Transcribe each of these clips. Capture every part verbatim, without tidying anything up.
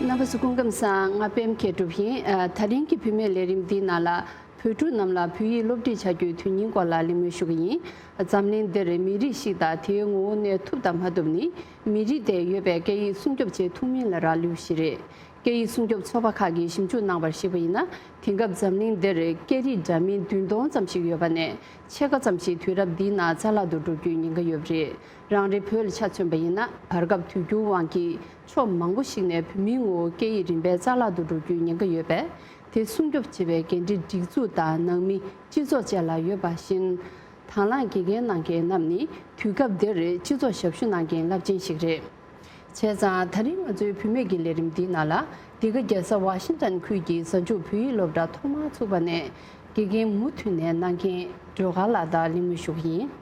རྣམ་པ་ཚོ་སྐུ་ཁམས་བཟང་། ང་པད་མ་མཁས་གྲུབ་ཡིན། ཨ། ད་རིང་གི་བུད་མེད་ལས་རིམ་འདིའི་ནང་ལ་བོད་ཕྲུག་རྣམས་ལ་བོད་ཡིག་སློབ་ཁྲིད་བྱ་རྒྱུའི་དོན་སྙིང་སྐོར་ལ་གླེང་མོལ་ཞུ་གི་ཡིན། འཛམ་གླིང་འདིར་མི་རིགས་ཤིག་དང་དེའི་ངོ་བོ་གནས་ཐུབ་དང་མ་ཐུབ་ནི། མི་རིགས་དེར་ཡོད་པའི་སྐད་ཡིག་སྲུང་སྐྱོབ་བྱེད་ཐུབ་མིན་ལ་རག་ལུས་ཤིག་རེད། སྐད་ཡིག་སྲུང་སྐྱོབ་ཚོགས་པ་ཁག་གིས་ཞིབ་འཇུག་གནང་བར་གཞིགས་པ་ཡིན་ན། དེང་སྐབས་འཛམ་གླིང་འདིར་སྐད་རིགས་འདྲ་མིན་བདུན་སྟོང་ཙམ་ཞིག་ཡོད་པ་ནས། ཕྱེད་ཀ་ཙམ་ཞིག་དུས་རབས་འདིའི་ནང་རྩ་བརླག་ཏུ་འགྲོ་རྒྱུའི་ཉེན་ཁ་ཡོད་པ་རེད། རང་རེ་བོད་ལ་ཆ་མཚོན་པ་ཡིན་ན། བར་སྐབས་དུས་འགྱུར་དབང་གིས་ཕྱོགས་མང་པོ་ཞིག་ནས་བོད་མིའི་ངོ་བོ་སྐད་ཡིག་རིམ་པས་རྩ་བརླག་ཏུ་འགྲོ་རྒྱུའི་ཉེན་ཁ་ཡོད་པས། དེ་སྲུང་སྐྱོབ་བྱེད་པའི་འགན་འཁྲི་སྒྲིག་འཛུགས་དང་ནང་མི་སྤྱི་ཚོགས་བཅས་ལ་ཡོད་པ་བཞིན། དང་བླངས་དགེ་རྒན་གནང་མཁན་རྣམས་ནི་དུས་སྐབས་འདིར་སྤྱི་ཚོགས་ཞབས་ཞུ་གནང་མཁན་རླབས་ཆེན་ཞིག་རེད། བྱས་ཙང་། ད་རིང་ང་ཚོའི་བུད་མེད་ཀྱི་ལས་རིམ་འདིའི་ནང་ལ། འདི་ག་རྒྱལ་ས་ཝ་ཤིང་ཊོན་ཁུལ་གྱི་གཟའ་མཇུག་བོད་ཡིག་སློབ་གྲྭ་ཐོག་མར་ཚུགས་པ་ནས་དགེ་རྒན་མུ་མཐུད་ནས་གནང་མཁན་སྒྲོལ་དཀར་ལགས་དང་གླེང་མོལ་ཞུ་གི་ཡིན།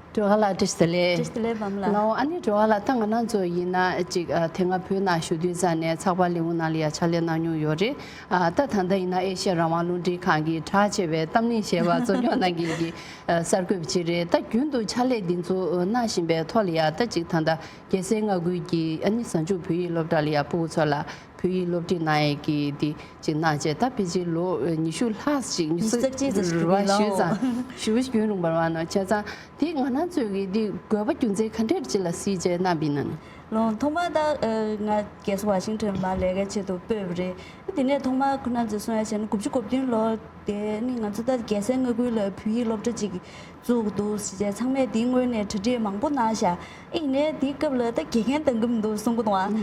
སྒྲོལ་དཀར་ལགས། བཀྲ་ཤིས་བདེ་ལེགས། བཀྲ་ཤིས་བདེ་ལེགས་པདྨ་ལགས། ལགས་འོ། ཨ་ནི་སྒྲོལ་དཀར་ལགས། ད་ང་རང་ཚོ་ཡིན་ན་ཅིག་ཨ། དེ་སྔ་བོད་ནང་བཞུགས་དུས་ཙམ་ནས་ཚགས་པར་ལས་ཁུངས་ནང་ལ་ཡང་ཕྱག་ལས་གནང་མྱོང་ཡོད་རེད། ཨ། ད་ད་ལྟ་ཡིན་ན་ཨེ་ཤེ་ཡ་རང་དབང་རླུང་འཕྲིན་ཁང་གི་གྲགས་ཆེ་བའི་གཏམ་གླེང་ཞེས་པ་གཙོ་སྐྱོང་གནང་མཁན་གྱི་ཨ། གསར་འགོད་པ་ཅིག་རེད། ད་རྒྱུན་དུ་ཕྱག་ལས་འདི་ཚོ་གནང་བཞིན་པའི་ཐོག་ལ་ཡང་། ད་ཅིག་ད་ལྟ་རྒྱལ་སའི་མངའ་ཁུལ་གྱི་ཨ་ནི་གཟའ་མཇུག་བོད་ཡིག་སློབ་གྲྭ་ལ་ཡང་སྤུ་གུ་ཚོ་ལ་བོད་ཡིག་སློབ་ཁྲིད་གནང་ཡས་ཀྱི་འདི་ཅིག་གནང་བྱས། ད་ཕལ་ཆེར་ལོ་ཉི་ཤུ་ལྷག་ཅིག་ཉི་ཤུ་རྩ་གཅིག་ཙམ་ཞིག་རེད་བ། ཞུས་ཙང་ཞུ་བ་ཞིག་ཡོང་རུང་བར་བ་ནོ། བྱས་ཙང་འདི་ང་རང་ཚོའི་གི་འདི་དགོས་པ་རྒྱུ་མཚན་ག་འདྲས་ཅིག་ལ་གཟིགས་བྱས་གནང་བ་ཡིན་ན། ལོ། ཐོག་མར་ད་ཨ། ང་རྒྱལ་ས་ཝ་ཤིང་ཊོན་ལ་ལས་ཀའི་ཆེད་དུ་སྤོས་པ་རེད། དེ་ནས་ཐོག་མར་ཁོ་རང་ཚོས་གསུང་ཡ་བྱས་ན། དགུ་བཅུ་གོ་བདུན་ལོ་དེ་ནི་ང་ཚོ་ད་རྒྱལ་སའི་མངའ་ཁུལ་ལ་བོད་ཡིག་སློབ་གྲྭ་ཅིག་བཙུགས་འདུག་ཟེར་བྱས། ཚང་མས་དེའི་སྔོན་ནས་གྲ་སྒྲིག་མང་པོ་གནང་ཤག་ཨ། ཡིན་ནའི་དེའི་སྐབས་ལ་ད་དགེ་རྒན་འདང་གི་མི་འདུག་གསུང་གི་འདུག་ཨ། ཨ་ནི་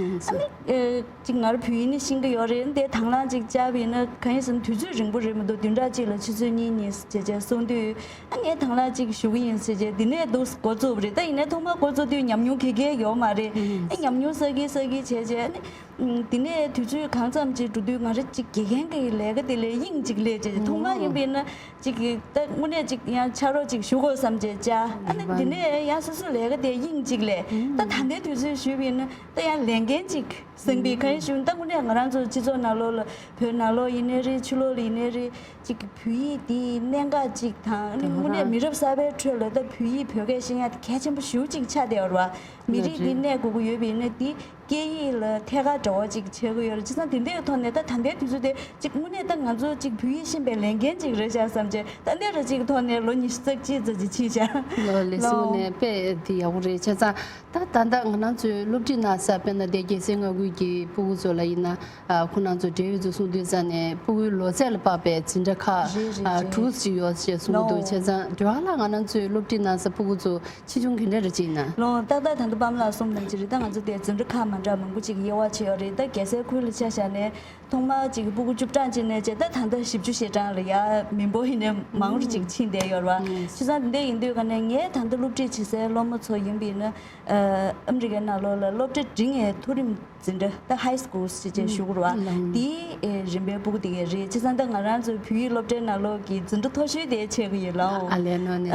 ཨ། ཅིག་ང་རང་བོད་ཡིག་ནི་ཤེས་ཀྱི་ཡོད་རེད། འདི་དང་བླངས་ཅིག་བཅར་བ་ཡིན་ན། གང་ཡིན་ཟེར་ན་དུས་ཚོད་རིང་པོ་རེད་མི་འདུག་བདུན་ཕྲག་གཅིག་ལ་ཆུ་ཚོད་གཉིས་གཉིས་ཟེར་བྱས་གསུང་དུས། ཨ། ངས་དང་བླངས་ཅིག་ཞུ་གི་ཡིན་ཟེར་བྱས་འདི་ནས་འདུག་འགོ་བཙུགས་པ་རེད། ད་ཡིན་ནའི་ཐོག་མར་འགོ་བཙུགས་དུས་ཉམས་མྱོང་ག་གེ་ཡོད་མ་རེད། ཨ། ཉམས་མྱོང་བསགས་ཀྱིན་བསགས་ཀྱིན་བྱས་བྱས། ཨ་ནི་དེ་ནས་དུས་ཚོད་གང་ཙམ་ཅིག་འགྲོ་དུས། ང་རང་ཅིག་དགེ་རྒན་གྱི་ལས་ཀ་དེ་ལ་དབྱིངས་ཅིག་སླེབས་བྱས། ཐོག་མར་ཡིན་པ་ཡིན་ན་ཅིག་གི་ད་དངོས་གནས་ཅིག་ཡང་ཕྱག་རོགས་ཅིག་ཞུ་དགོས་བསམ་བྱས་བཅར། ཨ་ནི་འདི་ནས་ཡང་སོ་སོའི་ལས་ཀ་དེ་དབྱིངས་ཅིག་སླེབས། ད་ད་ལྟའི་དུས་ཚོད་ཞུས་པ་ཡིན་ན་ད་ཡང་ལས་འགན་ཅིག་སེང་པའི་གང་ཡིན་ཞུ། ད་དངོས་གནས་ང་རང་ཚོ་སྤྱི་ཚོགས་ནང་ལོགས་ལ། བོད་ནང་ལོགས་ཡིན་ནའི་རེད། ཕྱི་ལོགས་ལ་ཡིན་ནའི་རེད། ཅིག་གི་བོད་ཡིག་འདི་གནད་འགག་ཅིག་དང་། ཨ་ནི་དངོས་གནས་མི་རབས་གསར་པའི་ཁྲོད་ལ་ད་བོད་ཡིག་བོད་སྐད་ཤེས་ཡ་དེ་གལ་ཆེན་པོ་ཞེ་པོ་ཅིག་ཆགས་བསྡད་ཡོད་རེད་བ། མི་རིགས་འདི་གནས་དགོས་ཀྱི་ཡོད་པ་ཡིན་ན། འདི་སྐད་ཡིག་ལ་ཐད་ཀར་འབྲེལ་བ་ཅིག་བྱེད་ཀྱི་ཡོད་རེད། བྱས་ཙང་དེ་འདྲའི་ཐོག་ནས་ད་ད་ལྟའི་དུས་ཚོད་དེ་ཅིག་དངོས་གནས་ད་ང་ཚོ་ཅིག་བོད་ཡིག་ཤེས་པའི་ལས་འགན་ཅིག་རེད་ཤག་བསམ་བྱས། ད་གནད་འགག་ཅིག་གི་ཐོག་ནས་ལོ་ཉི་ཤུ་རྩ་གཅིག་ཙམ་ཅིག་ཕྱིན་ཤག་ལོ་ལེགས་སོ། ལོ། དངོས་གནས་དཔེ་འདི་ཡག་པོ་རེད། བྱས་ཙང་ད་ད་ལྟ་ང་རང་ཚོའི་སློབ་ཁྲིད་གནང་ས། དཔེར་ན་དེ་རྒྱལ་སའི་མངའ་ཁུལ་གྱི་སྤུ་གུ་ཚོ་ལ་ཡིན་ན། ཨ། ཁོ་རང་ཚོ་འབྲེལ་ཡོད་ཚོ་གསུང་དུས་ཙམ་ནས་སྤུ་གུའི་ལོ་ཚད་ལ་དཔག་པའི་འཛིན་གྲྭ་ཁག་རེད། རེད། ཨ། རེད། དྲུག་ཅིག་ཡོད་ཅེས་གསུང་གི་འདུག་ལོ། བྱས་ཙང་སྒྲོལ་དཀར་ལགས། ང་རང་ཚོའི་སློབ་ཁྲིད་གནང་ས་སྤུ་གུ་ཚོ་ཆེ་ཆུང་ག་འདྲ་རེ་ཅིག་ཡིན་ན། ལོ། ཏག་ཏག་ད་ལྟ་པདྨ་ལགས་གསུངས་པ་ནང་བཞིན་རེད། ད་ང་ཚོ་དེ་འཛིན་གྲྭ་ཁག་མ་འདྲ་མང་པོ་ཅིག་དབྱེ་བ་ཕྱེ་ཡོད་རེད། ད་རྒྱལ་སའི་ཁུལ་ལ་ཆ་བཞག་ནས་ཐོག་མར་ཅིག་སྤུ་གུ་བཅུ་གྲངས་ཅིག་ནས་བྱས། ད་ད་ལྟ་བཞི་བཅུ་ཞེ་གྲངས་ལ་ཡ་མི་འབོར་ཡིན་ནའི་མང་རུ་ཅིག་ཕྱིན་བསྡད་ཡོད་རེད་བ། བྱས་ཙང་འདི་འདྲ་ཡིན་དུས་ག་ནས་ངས་ད་ལྟ་སློབ་ཁྲིད་བྱེད་སའི་སློབ་མ་ཚོ་ཡིན་པ་ཡིན་ན། ཨ། ཨ་མི་རི་ཀའི་ནང་ལོགས་ལ་སློབ་གྲྭ་འབྲིང་བའི་མཐོ་རིམ་འཛིན་གྲྭ། ད་ཧའི་སི་ཀུལ་ཞེས་བྱས་ཞུ་གི་རེད་བ། ལགས། དེའི་ཨེ་རིམ་པའི་སྤུ་གུ་དེ་གས་རེད། བྱས་ཙང་ད་ང་རང་ཚོའི་བོད་ཡིག་སློབ་གྲྭའི་ནང་ལོགས་ཀྱི་འཛིན་གྲྭ་མཐོ་ཤོས་དེ་ཆགས་ཀྱི་ཡོད། ལགས་འོ། ཨ་ལས། ནོ་ནས།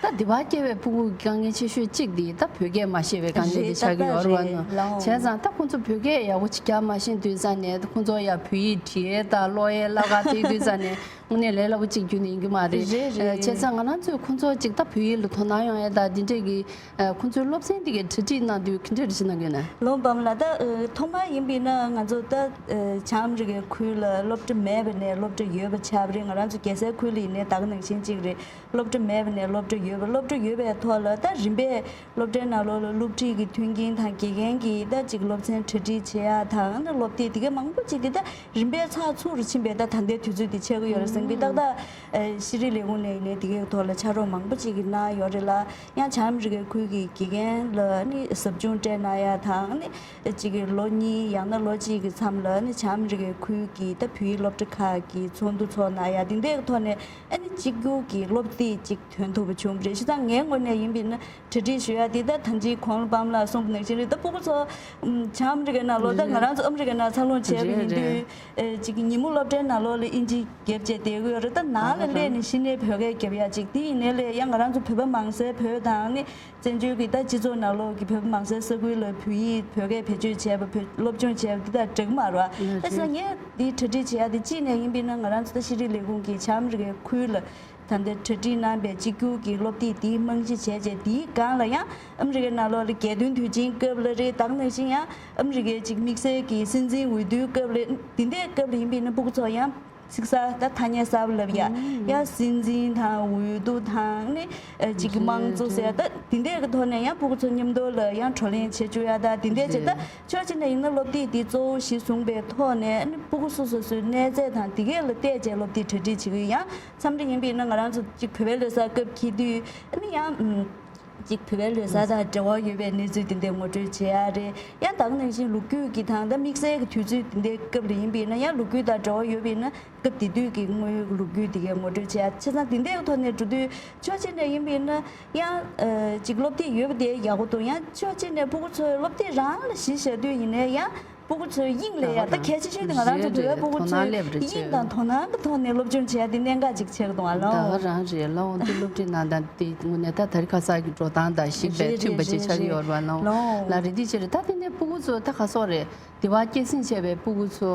ད་ད་འདི་བར་སྐྱེས་པའི་སྤུ་གུ་གི་དཀའ་ངལ་ཆེ་ཤོས་གཅིག་དེ་ད་བོད་སྐད་མ་ཤེས་པའི་དཀའ་ངལ་དེ་རེད། ཆགས་ཀྱི་ཡོད་རེད་བ། ནོ། ལགས་འོ། བྱས་ཙང་ད་ཁོང་ཚོ་བོད་སྐད་ཡག་པོ་ཅིག་རྒྱག་མ་ཤེས་དུས་ཙམ་ནས། ཁོང་ཚོ་ཡ་བོད་ཡིག་བྲིས་ཡས་དང་ཀློག་ཡས་ལ་དཀའ་ཐེབས་དུས་ཙམ་ནས། དངོས་གནས་ལས་སླ་པོ་གཅིག་བརྒྱུད་ནས་ཡིན་གྱི་མ་རེད། རེད། རེད། ཨ། བྱས་ཙང་ང་རང་ཚོས་ཁོང་ཚོ་ཅིག་ད་བོད་ཡིག་ལ་དོ་སྣང་ཡོང་ཡས་དང་འདི་འདྲས་ཀྱི། ཨ། ཁོང་ཚོའི་སློབ་ཚན་འདི་གའི་གྲ་སྒྲིག་གནང་དུས་ག་འདྲས་རེ་ཞིག་གནང་གི་ཡོད་ན། ལགས་འོ། པདྨ་ལགས། ད་ཨ་ཐོག་མར་ཡིན་པ་ཡིན་ན་ང་ཚོ་ད་ཨ་བྱང་ཨ་མི་རི་ཀའི་ཁུལ་ལ་སློབ་གྲྭ་མེད་པ་ནས་སློབ་གྲྭ་ཡོད་པ་ཆགས་པ་རེད། ང་རང་ཚོ་རྒྱལ་སའི་ཁུལ་ལ་ཡིན་ནའི་ད་ག་ནང་བཞིན་གཅིག་རེད། སློབ་གྲྭ་མེད་པ་ནས་སློབ་གྲྭ་ཡོད་པ། སློབ་གྲྭ་ཡོད་པའི་ཐོག་ལ་ད་རིམ་པས་སློབ་གྲྭའི་ནང་ལོགས་ལ་སློབ་ཁྲིད་ཀྱི་མཐུན་རྐྱེན་དང་། དགེ་རྒན་གྱིས་ད་ཅིག་སློབ་ཚན་གྲ་སྒྲིག་བྱེད་ཡ་དང་། ཨ་ནི་སློབ་དེབ་དེ་གའི་མང་པོ་ཅིག་དེ་ད་རིམ་པས་ཚགས་ཚུད་རུ་ཕྱིན་པའི་ད་ད་ལྟའི་དུས་ཚོད་དེ་ཆགས་ཀྱི་ཡོད་རེད། ཟེར་གྱི་ཏག་ཏག་ཨ་ཤེས་རིག་ལས་ཁུངས་ནས་ཡིན་ནའི་དེ་གའི་ཐོག་ལ་ཕྱག་རོགས་མང་པོ་ཅིག་གིས་གནང་ཡོད་རེད་ལ། ཡང་བྱང་ཨ་མི་རི་ཀའི་ཁུལ་གྱི་དགེ་རྒན་ལ་ཨ་ནི་ཟབ་སྦྱོང་སྤྲད་གནང་ཡ་དང་། ཨ་ནི་ཅིག་གི་ལོ་གཉིས་ཡང་ན་ལོ་གཅིག་གི་མཚམས་ལ་ཨ་ནི་བྱང་ཨ་མི་རི་ཀའི་ཁུལ་གྱི་ད་བོད་ཡིག་སློབ་གྲྭ་ཁག་གི་ཚོགས་འདུ་ཚོགས་གནང་ཡ། དེ་འདྲའི་ཐོག་ནས་ཨ་ནི་གཅིག་གྱུར་གྱི་སློབ་དེབ་ཅིག་ཐོན་ཐུབ་པ་བྱུང་བ་རེད། བྱས་ཙང་ངའི་ངོས་ནས་ཡིན་པ་ཡིན་ན། གྲ་སྒྲིག་ཞུ་ཡ་དེ་ད་ད་ཅི་གོང་ལ་པདྨ་ལགས་གསུངས་པ་ནང་བཞིན་རེད། ད་སྤུ་གུ་ཚོ་ཨམ་བྱང་ཨ་མི་རི་ཀའི་ནང་ལོགས། ད་ང་རང་ཚོ་ཨ་མི་རི་ཀའི་ནང་འཚར་ལོངས་བྱས་པ་ཡིན་དུས། རེད། རེད། ཨེ་ཅིག་ཉིན་མོ་སློབ་གྲྭའི་ནང་ལོགས་ལ་དབྱིན་ཇི་རྒྱབ་བྱས་བསྡད་ཀྱི་ཡོད་རེད། ད་ནང་ལ་སླེབས་ནས་གཞི་ནས་བོད་སྐད་རྒྱབ་ཡ་ཅིག་དེ་ཡིན་ནའི་ལས། ཡང་ང་རང་ཚོ་བོད་པ་མང་སའི་བོད་དང་ནི་བཙན་བྱོལ་གྱི་ད་སྤྱི་ཚོགས་ནང་ལོགས་ཀྱི་བོད་པ་མང་སའི་ས་ཁུལ་ལ་བོད་ཡིག་བོད་སྐད་བེད་སྤྱོད་བྱས་པ། བོད་སློབ་སྦྱོང་བྱས་པ་དེ་དང་འདྲ་གི་མ་རེད་བ། ད་བྱས་ཙང་ངས་འདི་གྲ་སྒྲིག་བྱེད་ཡ་དེ་གཅིག་ནས་ཡིན་པ་ཡིན་ན་ང་རང་ཚོ་ད་ཤེས་རིག་ལས་ཁུངས་ཀྱིས་བྱང་ཨ་མི་རི་ཀའི་ཁུལ་ལ། ད་ལྟ་གྲ་སྒྲིག་གནང་པའི་གཅིག་གྱུར་གྱི་སློབ་དེབ་འདི་རྨང་གཞི་བྱས་རྗེས། འདིའི་སྒང་ལ་ཡང་ཨ་མི་རི་ཀའི་ནང་ལོགས་ལ་རྒྱལ་སྟོན་དུས་ཆེན་སྐབས་ལ་རེད། ད་ག་ནང་བཞིན་ཡང་ཨ་མི་རི་ཀའི་ཅིག་དམིགས་བསལ་གྱི་སྲིད་འཛིན་འོས་བསྡུའི་སྐབས་ལ། འདི་འདྲའི་སྐབས་ལ་ཡིན་པས་ན་སྤུ་གུ་ཚོ་ཡང་ཚིག་གསར་ད་ཐ་སྙད་གསར་པ་ལབ་ཡ། ཡང་སྲིད་འཛིན་དང་འོས་བསྡུ་དང་ནི་ཨ་ཅིག་གི་དམངས་གཙོ་ཟེར་ད་འདི་འདྲའི་གི་ཐོག་ནས་ཡང་སྤུ་གུ་ཚོ་མཉམ་དུ་ལ་ཡང་བགྲོ་གླེང་བྱེད་བཅུག་ཡ་ད་འདི་འདྲའི་བྱེད་ད། ཕྱོགས་གཅིག་ནས་ཡིན་ན་སློབ་དེབ་འདི་གཙོ་བོ་གཞི་བཟུང་པའི་ཐོག་ནས་ཨ་ནི་སྤུ་གུ་སོ་སོ་སོའི་གནས་ཚད་དང་དེ་གས་ལ་བལྟས་བྱས་སློབ་དེབ་གྲ་སྒྲིག་བྱེད་ཀྱི་ཡོད། ཡང་མཚམས་རེ་ཡིན་པས་ན་ང་རང་ཚོ་གཅིག་བོད་པའི་ལོ་གསར་སྐབས་འཁེལ་དུས་ཨ་ནི་ཡང་ཨམ་གཅིག་བོད་པའི་ལོ་གསར་དང་འབྲེལ་བ་ཡོད་པའི་གནས་ཚུལ་དེ་འདྲ་ངོ་སྤྲོད་བྱེད་ཡ་རེད། ཡང་ད་ག་ནང་བཞིན་ལོ་རྒྱུས་ཀྱི་དང་ད་དམིགས་བསལ་གྱི་དུས་ཚོད་དེ་འདྲའི་སྐབས་ལ་ཡིན་པས་ན་ཡང་ལོ་རྒྱུས་དང་འབྲེལ་བ་ཡོད་པས་ན། སྐབས་དེ་དུས་ཀྱི་དངོས་ཡོད་ལོ་རྒྱུས་དེ་གའི་ངོ་སྤྲོད་བྱེད་ཡ། བྱས་ཙང་དེ་འདྲའི་ཐོག་ནས་འགྲོ་དུས་ཕྱོགས་གཅིག་ནས་ཡིན་པས་ན་ཡང་ཨ་ཅིག་སློབ་དེབ་ཡོད་པ་དེ་ཡག་པོ་འདུག་ཡང་ཕྱོགས་གཅིག་ནས་སྤུ་གུ་ཚོས་སློབ་དེབ་རང་ལ་གཞི་བཞག་དུས་ཡིན་ནའི་ཡང་སྤུ་གུ་ཚོའི་དབྱིངས་ལ་ཡ་ད་གལ་ཆེ་ཤོས་དེ་ང་རང་ཚོ་བོད་པའི་སྤུ་གུ་ཚོས་དབྱིངས་དང་དོ་སྣང་གི་ཐོག་ནས་སློབ་སྦྱོང་བྱེད་ཡ་དེ་གནད་འགག་ཅིག་ཆགས་ཀྱི་འདུག་ཨ་ལོ། ད་ག་རང་རེད་ལོ། འདི་སློབ་ཁྲིད་གནང་སྟངས་དེ་དངོས་གནས་ད་དེ་རིང་ཁ་སང་གི་འགྲོ་སྟངས་དང་གཞིགས་པའི་མཐུན་པ་ཅིག་ཆགས་ཀྱི་ཡོད་རེད་པ་ལོ། ལ་རེད། འདི་ཕྱིར་ད་དེ་ནས་སྤུ་གུ་ཚོ་ད་ག་སོག་རེད། དེ་བ་སྐྱེད་སྲིང་བྱས་པའི་སྤུ་གུ་ཚོ་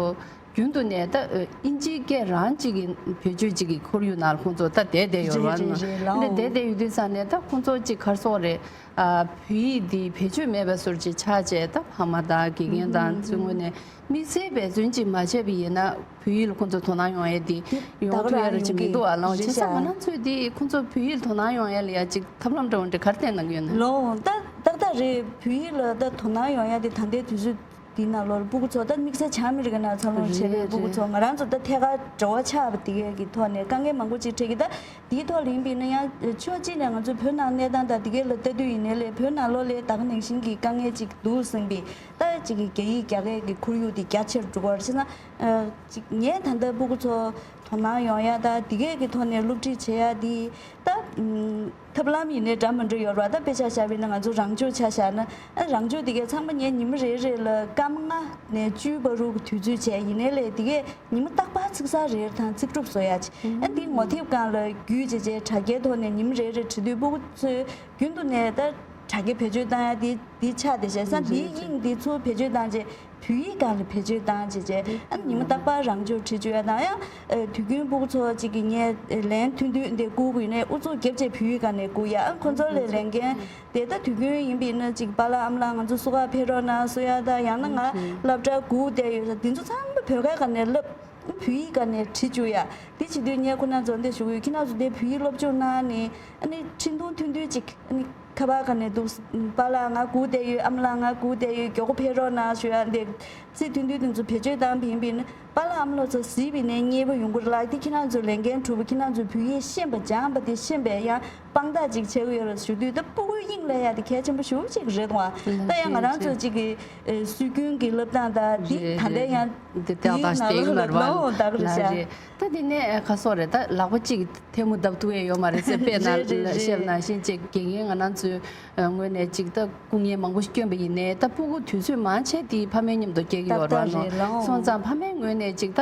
རྒྱུན་དུ་ནས་ད་ཨ་དབྱིན་ཇིའི་སྐད་རང་གཅིག་གི་བེད་སྤྱོད་གཅིག་གི་ཁོར་ཡུག་ནང་ལ་ཁོང་ཚོ་ད་བསྡད་བསྡད་ཡོད་རེད་པ། རེད་རེད་རེད་ལོ། འདི་བསྡད་བསྡད་ཡོད་དུས་ཙང་ནས་ད་ཁོང་ཚོ་གཅིག་ག་རེ་ཟེར་དགོས་རེད། ཨ་བོད་ཡིག་འདི་བེད་སྤྱོད་མེད་པའི་བཟོ་འདྲ་ཅིག་ཆགས་བྱས། ད་ཕ་མ་དང་དགེ་རྒན་དང་ཚུར་ངོས་ནས་དམིགས་བསལ་འབད་བརྩོན་ཅིག་མ་བྱས་པ་ཡིན་ན་བོད་ཡིག་ལ་ཁོང་ཚོ་དོ་སྣང་ཡོང་ཡས་འདི་ཡོང་ཐུབ་ཡ་ར་ཅིག་མི་འདུག་ཨ་ལོ། བྱས་ཙང་ང་རང་ཚོས་འདི་ཁོང་ཚོ་བོད་ཡིག་ལ་དོ་སྣང་ཡོང་ཡས་ལ་ཡ་ཅིག་ཐབས་ལམ་འདྲ་བོ་འདྲ་ག་རེ་བསྟེན་གནང་གི་ཡོད་ན། ལོ། ད་ཏག་ཏག་རེད། བོད་ཡིག་ལ་ད་དོ་སྣང་ཡོང་ཡ་དེ་ད་ལྟའི་དུས་ཚོད་འདི་ནང་ལོགས་ལ་སྤུ་གུ་ཚོ་ད་དམིགས་བསལ་བྱང་ཨ་མི་རི་ཀ་ནང་འཚར་ལོངས་བྱས་པའི་སྤུ་གུ་ཚོ། ང་རང་ཚོ་ད་ཐད་ཀར་འབྲེལ་བ་ཆགས་པ་དེ་གའི་གི་ཐོག་ནས་དཀའ་ངལ་མང་པོ་ཅིག་འཕྲད་ཀྱི། ད་དེའི་ཐོག་ལ་ཡིན་པས་ན་ཡང་ཕྱོགས་གཅིག་ནས་ང་ཚོ་བོད་ནང་གནས་སྟངས་དང་དེ་གའི་ལ་ལྟ་དུས་ཡིན་ནའི་ལས་བོད་ནང་ལོགས་ལ་ད་ག་ནང་བཞིན་གྱི་དཀའ་ངལ་ཅིག་འདུག་བསམ་པས། ད་ཅིག་གི་རྒྱ་ཡིག་རྒྱ་སྐད་ཀྱི་ཁོར་ཡུག་དེ་རྒྱ་ཆེར་འགྲོ་གི་ཡོད་རེད། བྱས་ན་ཨ་ཅིག་ངས་ད་ལྟ་སྤུ་གུ་ཚོ་དོ་སྣང་ཡོང་ཡ་ད་དེ་གའི་གི་ཐོག་ནས་སློབ་ཁྲིད་བྱེད་ཡ་དེ་ད་ཨམ། ཐབས་ལམ་ཡིན་ནའི་འདྲ་མི་འདྲ་ཡོད་རེད་པ། ད་དཔེ་ཆ་བཞག་པ་ཡིན་ན་ང་ཚོ་རང་སྦྱོང་ཆ་བཞག་ན། ཨ་རང་སྦྱོང་དེ་གའི་ཚང་མ་ངས་ཉི་མ་རེ་རེ་ལ་སྐར་མ་ལྔ་ནས་བཅུའི་བར་དུ་གི་དུས་ཚོད་བྱས། ཡིན་ནའི་ལས་དེ་གའི་ཉི་མ་རྟག་པར་ཚིག་གསར་རེ་དང་ཚིག་གྲུབ་བཟོ་ཡ་བྱས། ཨ་འདི་ངོ་དེབ་སྒང་ལ་བརྒྱུད་བྱས་བྱས་དྲ་རྒྱའི་ཐོག་ནས་ཉི་མ་རེ་རེ་བྲིས་དུས་སྤུ་གུ་ཚོས་རྒྱུན་དུ་ནས་ད་དྲ་རྒྱ་བེད་སྤྱོད་བཏང་ཡ་དེ་དེ་ཆགས་བསྡད་བྱས། ས་འདིའི་དབྱིངས་འདི་ཚུར་བེད་སྤྱོད་བཏང་བྱས། བོད་ཡིག་སྒང་ལ་བེད་སྤྱོད་བཏང་བྱས་བྱས། ཨ་ནི་ཉི་མ་རྟག་པར་རང་སྦྱོང་བྱེད་བཅུག་ཡ་དང་། ཡང་ཨ་དུས་རྒྱུན་སྤུ་གུ་ཚོ་གཅིག་གིས་ངས་ལན་ཐུང་ཐུང་འདི་བསྐུར་དགོས་ཡིན་ནའི་ཨུ་ཚུགས་རྒྱབ་བྱས་བོད་ཡིག་སྒང་ནས་བསྐུར་ཡ། ཨ་ཁོ་ཚོ་ལས་ལས་འགན་དེ་ད་དུས་རྒྱུན་ཡིན་པ་ཡིན་ན་གཅིག་པཱ་ལགས་ཨ་མ་ལགས་ང་ཚོ་བསུ་ག་ཕེབས་རོགས་གནང་ཟེར་ཡ་དང་། ཡང་ན་ང་སློབ་གྲྭ་སྒུག་བསྡད་ཡོད་ས་འདི་ཚོ་ཚང་མ་བོད་སྐད་སྒང་ནས་ལབ། བོད་ཡིག་སྒང་ནས་བྲིས་བཅུག་ཡ། དེ་བྱེད་དུས་ངས་ཁོ་རང་ཚོ་འདི་ཞུ་གི་ཡོད། ཁྱེད་རང་ཚོ་འདི་བོད་ཡིག་སློབ་སྦྱོང་གནང་ནས་ཨ་ནི་འཕྲིན་ཐུང་ཐུང་ཐུང་ཅིག་ཨ་ནི་ཁ་པར་སྒང་ནས་འདུག་པཱ་ལགས་ང་སྒུག་བསྡད་ཡོད། ཨ་མ་ལགས་ང་སྒུག་བསྡད་ཡོད། མགྱོགས་པོ་ཕེབས་རོགས་གནང་ཞུ་ཡ། འདི་ཚིག་ཐུང་ཐུང་དེ་ཚོ་བེད་སྤྱོད་བཏང་བ་ཡིན་པ་ཡིན་ན་པཱ་ལགས་ཨ་མ་ལགས་ཚོ་གཟིགས་པ་ཡིན་ནའི་མཉེས་པོ་ཡོང་གི་རེད་ལགས། དེ་ཁྱེད་རང་ཚོ་ལས་འགན་གྲུབ་པ། ཁྱེད་རང་ཚོ་བོད་ཡིག་ཤེས་པ་སྦྱངས་པ་དེ་ཤེས་པའི་ཡང་དཔང་རྟགས་ཅིག་བྱེད་ཀྱི་ཡོད་རེད་ཞུ་དུས། ད་སྤུ་གུའི་དབྱིངས་ལ་ཡ་དེ་གལ་ཆེན་པོ་ཞེ་པོ་ཅིག་རེད་འདུག་ཨ། ད་ཡང་ང་རང་ཚོ་གཅིག་གི་ཨེ་སྲོལ་རྒྱུན་གྱི་སློབ་སྟངས་དང་འདི་ད་ལྟ་ཡང་འདི་ཏག་ཏག་དེའི་ནང་ལོགས་ལ་ལོ་ལོ་ད་ག་རེད་ཤག་ལ་རེད། ད་འདི་ནས་ཁ་སོག་རེད། ད་ལག་པ་གཅིག་ཐལ་མོ་བརྡབ་ཐུབ་ཡས་ཡོད་མ་རེད་ཟེར། དཔེར་ན་རེད་རེད་བཤད་རེད། ནང་བཞིན་ཅིག་དགེ་རྒན་ང་རང་ཚོའི་ངོས་ནས་ཅིག་ད་སྐུ་ངལ་མང་པོ་ཞིག་བསྐྱོན་པ་ཡིན་ནའི་ད་སྤུ་གུ་དུས་ཚོད་མང་ཆེ་དེ་ཕ་མའི་མཉམ་དུ་སྐྱེལ་གྱི་ཡོད་རེད་པ་ནོ། ཏག་ཏག་རེད་ལགས། སོང་ཙང་ཕ་མའི་ངོས་ནས་ཅིག་ད་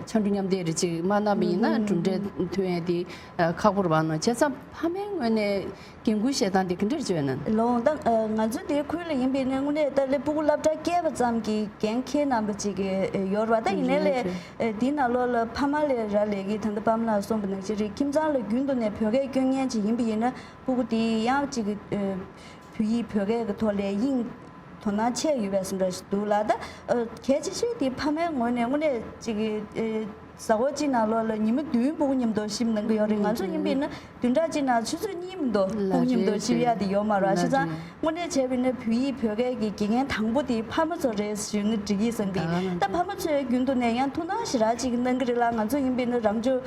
ཕྱར་གྲུ་མཉམ་འདེགས་རེད་ཅིག་མ་གནང་བ་ཡིན་ན་གྲུབ་འབྲས་ཐོན་ཡས་དེ་ཁག་པོ་རེད་པ་ནོ། བྱས་ཙང་ཕ་མའི་ངོས་ནས་འགན་འཁུར་བཞེས་སྟངས་དེ་ག་འདྲ་བྱས་ན། ལོང་ད་ང་ཚོ་དེའི་ཁུལ་ལ་ཡིན་པས་ན་དངོས་གནས་ད་ལས་སྤུ་གུ་སློབ་གྲྭ་སྐྱེལ་བ་ཙམ་གྱི་འགན་འཁྱེར་གནང་པ་ཅིག་ཡོད་རེད་པ། ད་ཡིན་ནའི་ལས་དེའི་ནང་ལོགས་ལ་ཕ་མ་ལས་ར་ལས་ཀྱི་ད་ལྟ་པཱ་ལགས་གསུངས་པ་ནང་བཞིན་རེད། ཁྱིམ་ཚང་ལ་རྒྱུན་དུ་ནས་བོད་སྐད་སྐྱོན་མཁན་ཅིག་ཡིན་པ་ཡིན་ན་སྤུ་གུ་དེ་ཡང་ཅིག་བོད་ཡིག་བོད་སྐད་ཀྱི་ཐོག་ལ་དབྱིངས་དོ་སྣང་ཆེ་ཡོད་པའི་བཟོ་འདྲ་ཞིག་འདུག་ལ། ད་གལ་ཆེ་ཤོས་དེ་ཕ་མའི་ངོས་ནས་དངོས་གནས་ཅིག་གཟའ་འཁོར་གཅིག་ནང་ལོགས་ལ་ཉི་མ་བདུན་སྤུ་གུ་མཉམ་དུ་གཤིབ་གནང་གི་ཡོད་རེད། ང་ཚོ་ཡིན་པས་ན་བདུན་ཕྲག་གཅིག་ནང་ཆུ་ཚོད་གཉིས་མ་གཏོགས་སྤུ་གུ་མཉམ་དུ་གཤིབ་ཡ་དེ་ཡོད་མ་རེད། བྱས་ཙང་དངོས་གནས་བྱས་པས་ན་བོད་ཡིག་བོད་སྐད་ཀྱི་དགེ་རྒན་དང་པོ་དེ་ཕ་མ་ཚོ་རེད་ཞུས་ན་འགྲིག་གི་བསམ་གི། ད་ཕ་མ་ཚོས་རྒྱུན་དུ་ནས་ཡང་ཐུགས་སྣང་ཞེ་དྲག་ཅིག་གནང་གི་རེད་ལ། ང་ཚོ་ཡིན་པས་ན་རང་སྦྱོང་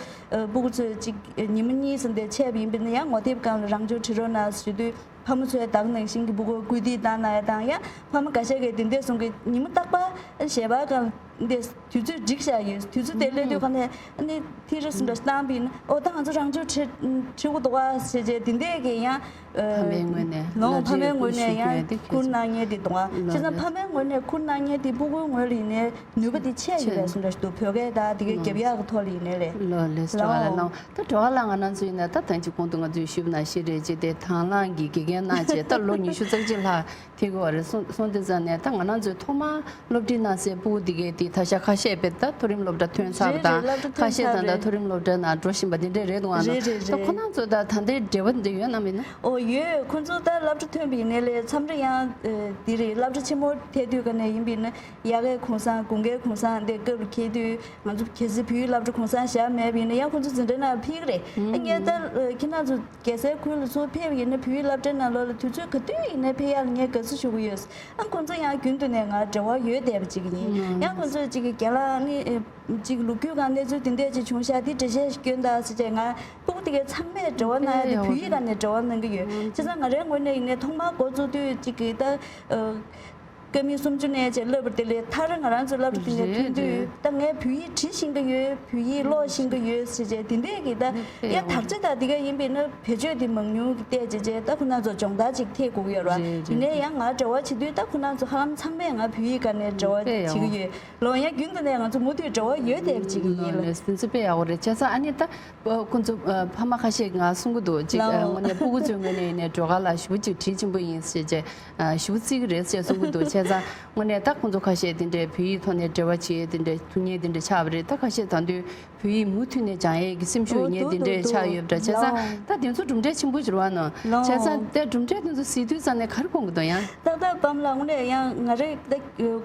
སྤུ་གུ་ཚོས་ཅིག་ཉི་མ་གཉིས་ཙམ་དེ་ཆད་པ་ཡིན་པས་ན་ཡང་ངོ་དེབ་སྒང་ལ་རང་སྦྱོང་བྲིས་རོགས་གནང་ཞུ་དུས། ཕ་མ་ཚོས་ད་ག་ནང་བཞིན་གྱི་སྤུ་གུར་སྐུལ་འདེད་བཏང་གནང་ཡ་དང་། ཡང་ཕ་མ་འགའ་ཤས་ཀྱིས་དེ་འདྲས་གསུང་གི། ཉི་མ་རྟག་པར་ཞལ་པར་སྒང་འདི་དུས་ཚོད་སྒྲིག་བཞག་ཡོད། དུས་ཚོད་དེ་སླེབས་དུས་ག་ནས་ཨ་ནི་ཐིག་རིས་འདྲ་བཏང་པ་ཡིན་ན། ཨོ་ད་ང་ཚོ་རང་སྦྱོང་བྲི་བྲི་དགོས་འདུག་ག་ཟེར་བྱས་དེ་འདྲས་ཀྱི་ཡང་ཕ་མའི་ངོས་ནས་ལོང་ཕ་མའི་ངོས་ནས་ཡང་ཁུར་གནང་མཁན་དེ་འདུག་ག་བྱས་ཙང་ཕ་མའི་ངོས་ནས་ཁུར་གནང་མཁན་དེ་སྤུ་གུའི་ངོས་ལ་ཡིན་ནའི་ནུས་པ་དེ་ཆེ་ཡོད་པའི་བཟོ་འདྲ་ཞིག་འདུག་བོད་སྐད་དང་དེ་གའི་རྒྱབ་ཡག་གི་ཐོག་ལ་ཡིན་ནའི་ལས། ལོ་ལས་སོ་ཨ་ལ་ལོང་། ད་དྲི་བ་ལ་ང་རང་ཚོ་ཡིན་ན་ད་ཐང་ཅིག་གོང་དུ་ང་ཚོས་ཞུས་པ་ནང་བཞིན་རེད། ཅེས་དེ་དང་བླངས་ཀྱི་དགེ་རྒན་གནང་བྱས་ད་ལོ་ཉི་ཤུ་རྩ་གཅིག་ལྷག་ཐེབས་ཀྱི་ཡོད་རེད། སོང་སོང་དུས་ཙང་ནས་ད་ང་རང་ཚོའི་ཐོག་མར་སློབ་ཁྲིད་གནང་སའི་སྤུ་གུ་དེ་གའི་དེ། ད་ཆ་ཁ་ཤས་དཔེ་ད་མཐོ་རིམ་སློབ་གྲྭ་ཐོན་ཚར་བ་རེད་རེད། དང་། སློབ་གྲྭ་ཁ་ཐོན་ཤས་ཚར་ད་ད་རེད། མཐོ་རིམ་སློབ་གྲྭ་ནང་འགྲོ་བཞིན་པ་འདི་འདྲས་རེད་འདུག་ཨ་ནོ། རེད་རེད་ད་རེད། ཁོ་རང་ཚོ་ད་ད་ལྟའི་འབྲེལ་བ་འདི་ཡོད་ན་མིན་ན། ཨོ་ཡོད། ཁོ་ཚོ་ད་སློབ་གྲྭ་ཐོན་པའི་ནས་ལས་མཚམས་རེ་ཡང་ཨ་འདི་རེད། སློབ་གྲྭ་ཆེན་མོ་ཐད་དུས་ག་ནས་ཡིན་པའི་ན་དབྱར་ཁའི་གུང་སེང་དགུན་ཁའི་གུང་སེང་འདི་སྐབས་ལ་འཁེལ་དུས་ང་ཚོ་གལ་སྲིད་བོད་ཡིག་སློབ་གྲྭ་གུང་སེང་བཞག་མེད་པ་ཡིན་ན་ཡང་ཁོ་ཚོ་འཛིན་གྲྭ་ནང་ཕེབས་ཀྱི་རེད། ཨ་ངས་ད་ཨ་ཁྱེད་རང་ཚོ་རྒྱལ་སའི་ཁུལ་ལ་ཚུར་ཕེབས་ཡིན་ན་བོད་ཡིག་སློབ་གྲྭའི་ནང་ལོགས་ལ་དུས་ཚོད་ག་དུས་ཡིན་ནའི་ཕེབས་ཡག་ལ་ངས་དགའ་བསུ་ཞུ་གི་ཡོད། ཨ་ཁོང་ཚོ་ཡང་རྒྱུན་དུ་ནས་ང་འབྲེལ་བ་ཡོད་བསྡད་པ་ཅིག་ཡིན། ཡང་ཁོང་ཚོས་ཅིག་གི་རྒན་ལགས་ནི་ཨེ་ཅིག་ལོ་རྒྱུས་སྒང་གནས་ཚུལ་དེ་འདྲས་ཅིག་བྱུང་ཤག་དེ་འགྲེལ་བཤད་ཞིག་སྐྱོན་དང་ཟེར་བྱས། ང་སྤུ་གུ་དེ་གའི་ཚང་མས་འབྲེལ་བ་གནང་ཡ་དེ་བོད་ཡིག་སྒང་ནས་འབྲེལ་བ་གནང་གི་ཡོད། བྱས་ཙང་ང་རའི་ངོས་ནས་ཡིན་ནའི་ཐོག་མར་འགོ་བཙུགས་དུས་ཅིག་གི་ད་ཨ་ཀ་མད་སུམ་ཅུ་ནས་བྱས་བསླབ་པ་དེ་ལས་མཐར་ང་རང་ཚོ་སློབ་གྲྭ་དེ་ནས་ཐོན་དུས་ད་ངས་བོད་ཡིག་འབྲི་ཤེས་ཀྱི་ཡོད། བོད་ཡིག་ཀློག་ཤེས་ཀྱི་ཡོད་ཟེར་བྱས་དེ་འདྲས་ཀྱི་ད་ཡ་དག་ཆ་དང་དེ་ག་ཡིན་པས་ན་བེད་སྤྱོད་དེ་མང་ཉུང་གི་བལྟས་བྱས་བྱས་ད་ཁོ་རང་ཚོ་སྦྱོང་བརྡར་ཅིག་ཐེབས་དགོས་ཀྱི་ཡོད་རེད་བ། ཡིན་ནའི་ཡང་ང་འབྲེལ་བ་བྱེད་དུས་ད་ཁོ་རང་ཚོ་ཧ་ལམ་ཚང་མས་ང་བོད་ཡིག་སྒང་ནས་འབྲེལ་བ་བྱེད་ཀྱི་ཡོད། ལོ་ཡང་རྒྱུན་དུ་ནས་ང་ཚོ་མུ་མཐུད་འབྲེལ་བ་ཡོད་བསྡད་པ་ཅིག་ཡིན་ལ། ལགས་སོ། དེ་ཚོ་དཔེ་ཡག་པོ་རེད། བྱས་ཙང་ཨ་ནི་ད་ཁོ་ཚོ་ཕ་མ་ཁ་ཤས་ང་གསུང་གི་འདུག་ཅིག་ལའོ། དངོས་གནས་སྤུ་གུ་ཚོའི་ངོས་ནས་ཡིན་ནའི་སྒྲོལ་དཀར་ལགས་ཞེ་པོ་ཅིག་དྲིན་ཆེན་པོ་ཡིན་ཟེར་བྱས་ཞེ་པོ་བརྩི་གི་རེད་ཟེར་གསུང་གི་འདུག་བྱས་ཙང་དངོས་གནས་ད་ཁོ་ཚོ་ཁ་ཤས་དེ་འདྲའི་བོད་ཡིག་ཐོག་ནས་འབྲེལ་བ་བྱེད་དེ་འདྲའི་ཐུགས་ཉེ་དེ་འདྲ་ཆགས་པ་རེད། ད་ཁ་ཤས་ད་དུང་བོད་ཡིག་མུ་མཐུད་ནས་སྦྱང་ཡས་ཀྱི་སེམས་ཤུགས་ཡོད་མཁན་དེ་འདྲ་ཆགས་ཡོད་པ་འདྲ། བྱས་ཙང་ད་དེ་ཚོ་གྲུབ་འབྲས་ཆེན་པོ་ཞིག་རེད་བ་ནོ། བྱས་ཙང་དེ་གྲུབ་འབྲས་དེ་ཚོ་གཟིགས་དུས་ཙམ་ནས་ག་རེ་དགོངས་ཀྱི་འདུག་ཡང་། ཏག་ཏག་པམ་ལགས་དངོས་གནས་ཡང་ང་རེ་ད་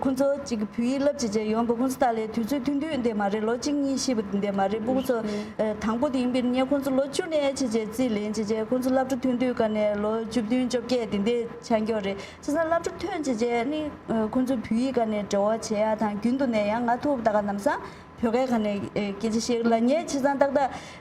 ཁོ་ཚོ་ཅིག་བོད་ཡིག་བསླབ་བྱས་བྱས་ཡོང་བ་ཁོ་ཚོ་ད་ལས་དུས་ཚོད་ཐུང་ཐུང་དེ་མ་རེད། ལོ་གཅིག་གཉིས་ཤི་བ་དེ་འདྲ་མ་རེད། སྤུ་གུ་ཚོ་ཨ་དང་པོ་དེ་ཡིན་པས་ངས་ཁོ་ཚོ་ལོ་བཅུ་ནས་བྱས་བྱས་རྩིས་ལེན་བྱས་བྱས་ཁོ་ཚོ་སློབ་གྲྭ་ཐོན་དུས་ག་ནས་ལོ་བཅུ་བདུན་བཅོ་བརྒྱད་དེ་འདྲས་ཆགས་ཀྱི་ཡོད་རེད། བྱས་ཙང་སློབ་གྲྭ་ཐོན་བྱས་བྱས་ནི་ཨ་ཁོ་ཚོ་བོད་ཡིག་ག་ནས་འབྲེལ་བ་བྱེད་ཡ་དང་རྒྱུན་དུ་ནས་ཡང་ང་ཐུག་ད་ག་ལམ་སང་བོད་སྐད་ག་ནས་ཨེ་སྐད་ཆ་བཤད་ལ་ངས་བྱས་ཙང་ཏག་ཏག་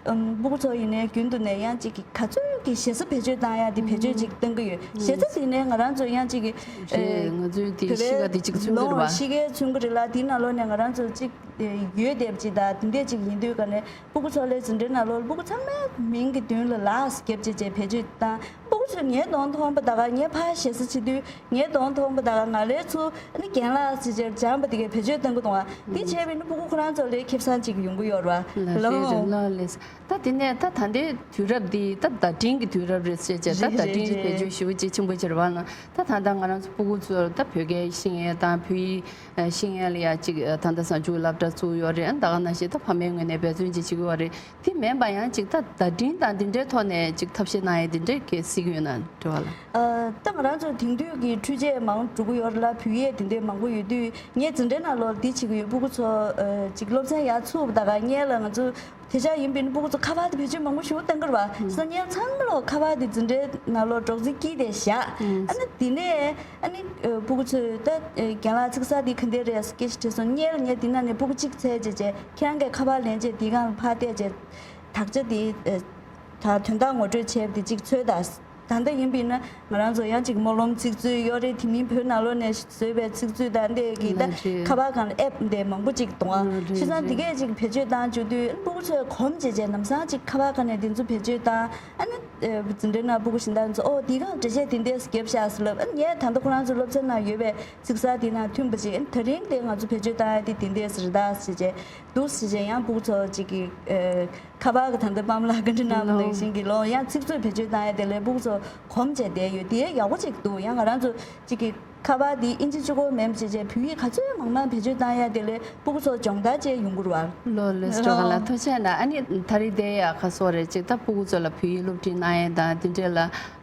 ཨམ་སྤུ་གུ་ཚོ་ཡིན་ནའི་རྒྱུན་དུ་ནས་ཡང་ཅིག་གི་ག་ཚོད་ཀྱི་ཞེ་ས་བེད་སྤྱོད་བཏང་ཡ་དེ་བེད་སྤྱོད་ཅིག་བཏང་གི་ཡོད། ཞེ་ས་དེ་ནས་ང་རང་ཚོ་ཡང་ཅིག་གི་རེད། ཨེ་ང་ཚོའི་དེ་བོད་གཤིས་ཀ་དེ་གཅིག་མཚོན་གི་རེད་བ། ལོ་གཤིས་ཀའི་མཚོན་གི་རེད་ལ། དེའི་ནང་ལོགས་ནས་ང་རང་ཚོ་ཅིག་ཨེ་ཡོད་བསྡད་པ་ཅིག་དང་དེ་འདྲས་ཅིག་ཡིན་དུས་ག་ནས་སྤུ་གུ་ཚོ་ལས་འཛིན་གྲྭའི་ནང་ལོགས་སྤུ་གུ་ཚང་མའི་མིང་གི་མདུན་ལ་ལགས་རྒྱབ་བྱས་བྱས་བེད་སྤྱོད་བཏང་། སྤུ་གུ་ཚོས་ངའི་གདོང་མཐོང་པ་ད་ག་ངའི་ཕར་ཞེ་ས་བྱེད་དུས་ངའི་གདོང་མཐོང་པ་ད་ག་ང་ལས་ཚུར་ཨ་ནི་རྒན་ལགས་ཟེར་བྱས་སྦྱངས་པ་དེ་གའི་བེད་སྤྱོད་གཏང་གི་འདུག་ཨ། འདི་བྱས་པས་ན་སྤུ་གུ་ཁོ་རང་ཚོ་ལས་ཁེ་བཟང་ཅིག་ཡོང་གི་ཡོད་རེད་བ། ལགས་ལོ། རེད་རེད་ལགས་ལགས། ད་དེ་ནས་ད་ད་ལྟའི་དུས་རབས་འདི་ད་བརྡ་འཕྲིན་གྱི་དུས་རབས་རེད་ཟེར་བྱས། ད་རེད་བརྡ་འཕྲིན་རེད་གྱི་བེད་སྤྱོད་ཞེ་པོ་ཅིག་ཆེན་པོ་ཅིག་རེད་བ་ལ། ད་ད་ལྟ་ང་རང་ཚོ་སྤུ་གུ་ཚོར་ད་བོད་སྐད་ཤེས་ཡས་དང་བོད་ཡིག་ཤེས་ཡས་ལ་ཡ་ཅིག་ད་ལྟ་གཟའ་མཇུག་སློབ་གྲྭ་ཚུགས་ཡོད་རེད། ཨ་ད་ག་ནང་བཞིན་ད་ཕ་མའི་ངོས་ནས་འབད་བརྩོན་ཅིག་བྱེད་ཀྱི་ཡོད་རེད། དེ་མིན་པ་ཡང་ཅིག་ད་བརྡ་འཕྲིན་དང་འདི་འདྲའི་ཐོག་ནས་ཅིག་ཐབས་ཤེས་གནང་ཡས་འདི་འདྲའི་གལ་སྲིད་ཀྱི་ཡོད་ན་དྲི་བ་ལ། ཨ་ད་ང་རང་ཚོ་དེང་དུས་ཀྱི་འཕྲུལ་ཆས་མང་འགྲོ་གི་ཡོད་རེད་ལ། བོད་ཡིག་དེ་འདྲའི་མང་པོ་ཡོད་དུས་ངས་འཛིན་གྲྭའི་ནང་ལོགས་འདི་བྱེད་ཀྱི་ཡོད། སྤུ་གུ་ཚོ་ཨ་ཅིག་སློབ་ཚན་ཡར་ཚུགས་པ་ད་ག་སྔོན་ལ་ང་ཚོ་དེ་ཆ་ཡིན་པས་ན་སྤུ་གུ་ཚོ་ཁ་པར་དེ་བེད་སྤྱོད་མང་པོ་ཞིག་བཏང་གི་རེད་བ། ཨ་སང་ཉལ་ཚང་མ་ལོག་ཁ་པར་དེ་འཛིན་གྲྭའི་ནང་ལོགས་སྒྲོག་ཙེ་དཀྱིལ་དེ་བཞག་ཨ་ནི་དེ་ནས་ཨ་ནི་ཨ་སྤུ་གུ་ཚོས་ད་ཨ་རྒན་ལགས་ཚིག་གསར་དེ་ག་འདྲས་རེད་སྐད་ཆ་དྲིས་སོང་། སྔོན་ལ་ངས་དེ་ནང་ནས་སྤུ་གུ་གཅིག་འཚོལ་བྱས་བྱས་ཁྱེད་རང་གིས་ཁ་པར་ལེན་བྱས་དེའི་སྒང་ལ་ཕར་བལྟས་བྱས་དག་ཆ་དེ་ཨ་ད་དོན་དག་ངོ་སྤྲོད་བྱས་པ་དེ་གཅིག་འཚོལ་དང་། ད་ལྟ་ཡིན་པས་ན་ང་རང་ཚོ་ཡང་ཅིག་སྨོན་ལམ་ཚིག་མཛོད་ཡོད་རེད། དེ་མིན་བོད་ནང་ལོགས་ནས་བཟོས་པའི་ཚིག་མཛོད་དང་འདི་གི་ད་ལགས་རེད། ཁ་པར་སྒང་ལ་ཨེབ་འདི་མང་པོ་ཅིག་འདུག་ཨ། ལགས་རེད། བྱས་ཙང་འདི་གས་ཅིག་བེད་སྤྱོད་བཏང་བཅུག་དུས་སྤུ་གུ་ཚོས་གོམས་བྱས་བྱས་ལམ་སང་ཅིག་ཁ་པར་སྒང་ནས་འདི་ཚོ་བེད་སྤྱོད་བཏང་ཨ་ནི་ཨེ་འཛིན་གྲྭའི་ནང་སྤུ་གུ་གཞན་དག་ཚོ་ཨོ་འདི་སྒང་འགྲེལ་བཤད་འདི་འདྲས་རྒྱབ་ཤག་ཟེར་ལབ། ཨ་ནི་ངས་ད་ལྟ་ཁོ་རང་ཚོ་སློབ་ཚན་ནང་ཡོད་པའི་ཚིག་གསར་འདི་ནང་མཐུན་པ་ཅིག་ཨ་ནི་ད་རིང་དེ་ང་ཚོ་བེད་སྤྱོད་བཏང་ཡ་དེ་འདི་འདྲས་རེད་ད་ཟེར་བྱས་འདུག་ཟེར་བྱས་ཡང་སྤུ་གུ་ཚོ་ཅིག་གི་ཨེ། ཁ་པར་གྱི་ད་ལྟ་པམ་ལགས་ག་འདྲ་གནང་བ་ནང་བཞིན་གྱི་ལོ་ཡང་ཚིག་མཛོད་བེད་སྤྱོད་བཏང་ཡ་དེ་ལས་སྤུ་གུ་ཚོ་གོམས་བྱས་བསྡད་ཡོད། དེ་ཡག་པོ་ཅིག་འདུག་ཡང་ང་རང་ཚོ་གཅིག་གི་ཁ་པར་འདི་ཨིན་ཇི་གཅིག་པོ་མིན་པ་བྱས་བྱས་བོད་ཡིག་ག་ཚོད་མང་མང་བེད་སྤྱོད་བཏང་ཡ་དེ་ལས་སྤུ་གུ་ཚོ་སྦྱོང་བརྡར་བཅས་ཡོང་གི་རེད་བ། ལོ་ལེགས་སོ། ལགས་ལགས་ཐུགས་རྗེ་གནང་། ཨ་ནི་ད་རེས་དེ་ཡ་ཁ་སོ་རེད་ཅིག་ད་སྤུ་གུ་ཚོ་ལ་བོད་ཡིག་སློབ་ཁྲིད་གནང་ཡ་དང་དེ་འདྲས་ལ་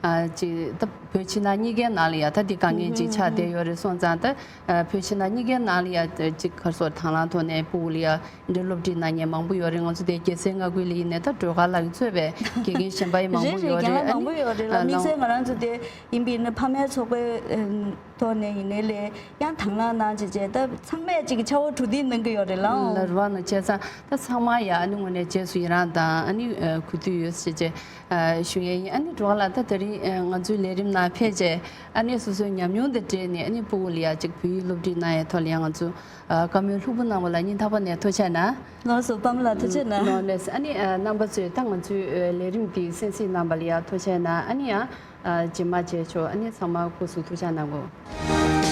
ཨ་ཅིག་ད་བོད་ཕྱི་ནང་གཉིས་ཀའི་ནང་ལ་ཡ་ད་དེ་དཀའ་ངལ་ཅིག་ཆགས་བསྡད་ཡོད་རེད་སོང་ཙང་ད། ཨ་བོད་ཕྱི་ནང་གཉིས་ཀའི་ནང་ལ་ཡ་ཅིག་ཁར་སོར་དང་བླངས་ཐོག་ནས་སྤུ་གུ་ལ་ཡ་འདྲ་སློབ་ཁྲིད་གནང་མཁན་མང་པོ་ཡོད་རེད། ང་ཚོ་དེ་རྒྱལ་སའི་མངའ་ཁུལ་ལ་ཡིན་ནའི་ད་སྒྲོལ་དཀར་ལགས་ཀྱིས་གཙོས་པའི་དགེ་རྒན་གཞན་པ་ཡང་མང་པོ་རེད་ཡོད་རེད། རེད་རེད། རྒན་ལགས་མང་པོ་ཡོད་རེད་ལ། ཨ་དམིགས་བསལ་ང་རང་ཚོ་དེ་ཡིན་པས་ན་ཕ་མའི་ཚོགས་པའི་ཨ་ཐོག་ནས་ཡིན་ནའི་ལས་ཡང་དང་བླངས་གནང་བྱས་བྱས་ད་ཚང་མས་ཅིག་ཆ་བོ་གྲུ་འདེགས་གནང་གི་ཡོད་རེད་ལ། ལ་རུ་བ་ནང་བྱས་ཙང་ད་ཚང་མ་ཡ་ཨ་ནི་དངོས་གནས་རྗེས་སུ་ཡི་རངས་དང་ཨ་ནི་ཨ་གུས་འདུད་ཡོད་ཟེར་བྱས། ཨ་ཞུ་ཡས་ཡིན། ཨ་ནི་སྒྲོལ་དཀར་ལགས་ད་དེ་རིང་ཨ་ང་ཚོའི་ལས་རིམ་ནང་ཕེབས་རྗེས་ཨ་ནི་སོ་སོའི་ཉམས་མྱོང་དང་འབྲེལ་ནས་ཨ་ནི་སྤུ་གུ་ལ་ཡ་ཅིག་བོད་ཡིག་སློབ་ཁྲིད་གནང་ཡས་ཐོག་ལ་ཡ་ང་ཚོ་ཨ་བཀའ་མོལ་ལྷུག་པོ་གནང་བ་ལ་སྙིང་ཐག་པ་ནས་ཐུགས་རྗེ་གནང་། ལགས་སོ་པམ་ལགས་ཐུགས་རྗེ་གནང་། ལགས་ལགས། ཨ་ནི་ཨ་རྣམ་པ་ཚོས་ད་ང་ཚོའི་ཨ་ལས་རིམ་འདི་གསན་གཟིགས་གནང་བ་ལ་ཡ་ཐུགས་རྗེ་གནང་། ཨ་ནི་ཡང་ཨ་རྗེས་མ་མཇལ་ཆོག་ཨ་ནི་ཚང་མ་སྐུ་གཟུགས་ཐུགས་ཅག་གནང་གོ།